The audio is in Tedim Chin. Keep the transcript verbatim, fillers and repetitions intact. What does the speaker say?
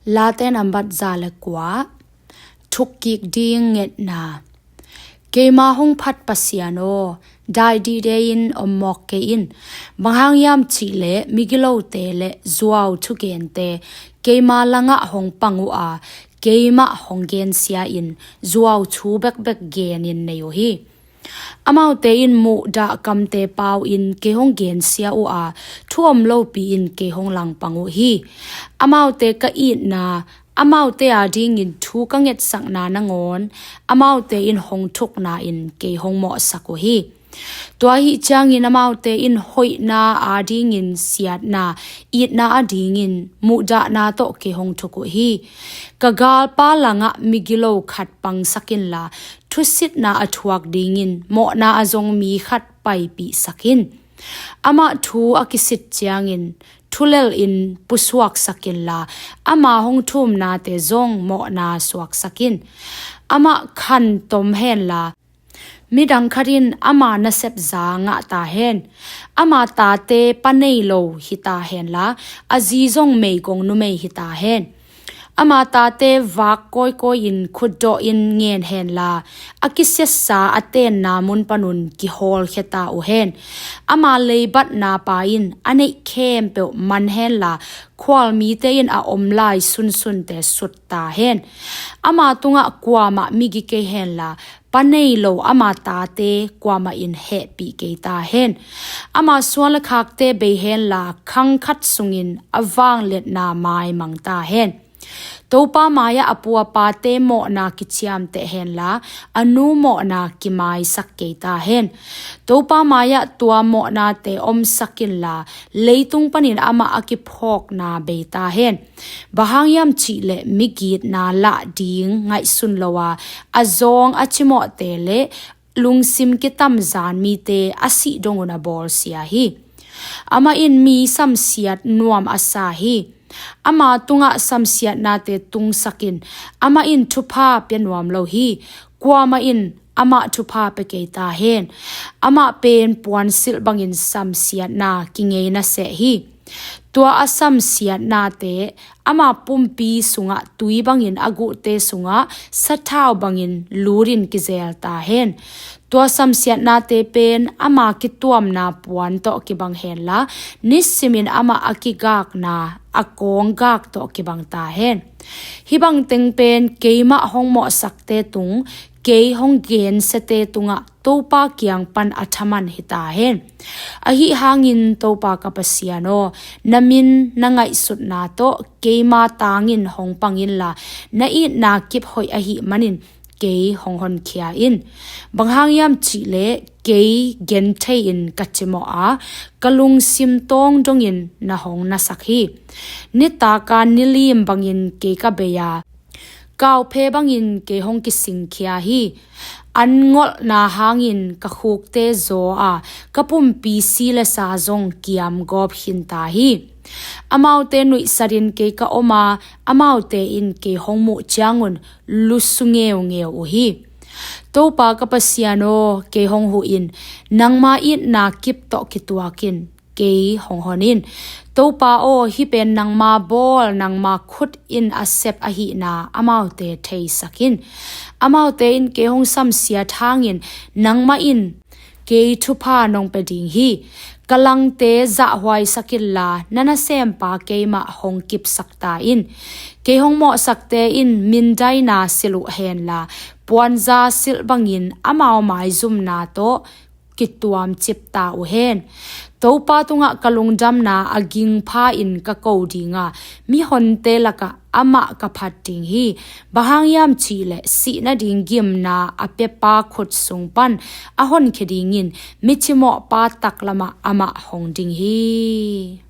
Late nambat za le kua. Thukkik ding ngetna. Keima hong phat Pasian aw, dai dide in om mawk kei in. Bang hang hiam cihleh migilote le zuau thugente keima langah hong pang uh a, keimah hong gensia in zuau thu bekbek genin nei uh hi. Amaute in muhdah kamte pau-in kei hong gensia uh a, thu om lopi-in kei hong langpang uh hi. Amaute ka itna, amaute adingin thu ka ngetsakna nangawn amaute in hong thukna-in kei hong mawhsak uh hi. Tua ahih ciangin amaute in hoihna adingin siatna, itna adingin muhdahna tawh kei hong thuk uh hi. Ka galpa langah migilo khat pangsak inla, thusitna a thuak dingin mawhna a zong mi khat paipihsak in. Amah thu a kisit ciangin thulelin pusuaksak inla, ama hong thumnate zong mawhna suaksak in. Amah khantom henla, midang khat in ama nasep za ngah ta hen. Ama tate pa nei lo hi ta henla, a zi zong meigong numei hi ta hen. Ama tate vak kawikawi-in khutdawh in ngen henla, a kisiatsa a tenna mun panun kihawlkhia ta uh hen. Ama leibatna pa in a neih khempeuh man henla, khualmite in a om lai sunsunte sut ta hen. Ama tungah kuamah migi kei henla, pa nei lo ama tate kuamah in hehpih kei ta hen. Ama suan le khakte bei henla, khang khat sungin a vangliatna maimang ta hen. Topa mai-ah a pu a pate mawhna kiciamteh henla, a nu mawhna kimaisak kei ta hen. Topa mai-ah tua mawhnate omsak inla, leitung panin amah a kiphawkna bei ta hen. Bang hang hiam cihleh migitna lah ding ngaihsun lo a, a zawng a cimawhte le lungsim kitamzan mite a sih dongun a bawlsia hi. Amah in mi samsiat nuam a sa hi. Ama tungah samsiatnate tungsak in, amah in thupha pia nuam lo hi. Kuamah in amah thupha pia kei ta hen. Amah pen puansilh bangin samsiatna kingei na seh hi. Tua a samsiatnate ama pumpi sungah tui bangin, a guhte sungah sathau bangin lutin kizel ta hen. Tua samsiatnate pen ama kituamna puan tawh kibang henla, nisimin amah a kigakna a kawnggak tawh kibang ta hen. Hih bangteng pen keimah hong mawhsakte tung, kei hong gensiate tungah Topa kiang pan a thaman hi ta hen. Ahi hangin Topa ka Pasian aw, na min na ngaihsutna tawh keima tangin hong pang inla, na itna kip hoih ahih manin kei hong honkhia in. Bang hang hiam cihleh kei genthei-in ka cimawh a, ka lungsim tawng dongin na hong nasak hi. Nitak a nilim bangin kei ka bei a, kauphe bangin kei hong kisingkhia hi. An ngolhna hangin ka khukte zaw a, ka pumpi si le sa zong kiamgawp khin ta hi. Amaute nuihsatin kei ka om a, amaute in kei hong muh ciangun lusu ngeungeu uh hi. Topa ka Pasian aw, kei hong huh in, nangma itna kip tawh kituak in, kei hong hon in. Topa aw, hih pen nangma bawl, nangma khut in a sep ahihna amaute theisak in. Amaute in kei hong samsiat hangin nangmah in kei thupha nong pia ding hi. Ka langte zahhuaisak inla, na nasempa keimah hong kipsak ta in. Kei hong mawhsakte in mindaina silh uh henla, puanza silh bangin amau maizumna tawh kituamcip ta uh hen. Topa tungah ka lungdamna a gingpha-in ka ko ding a, mihonte lakah amah ka phat ding hi. Bang hang hiam cihleh sih nading gimna a piapa khut sung pan a honkhia dingin mi cimawhpa taklamah amah hong ding hi.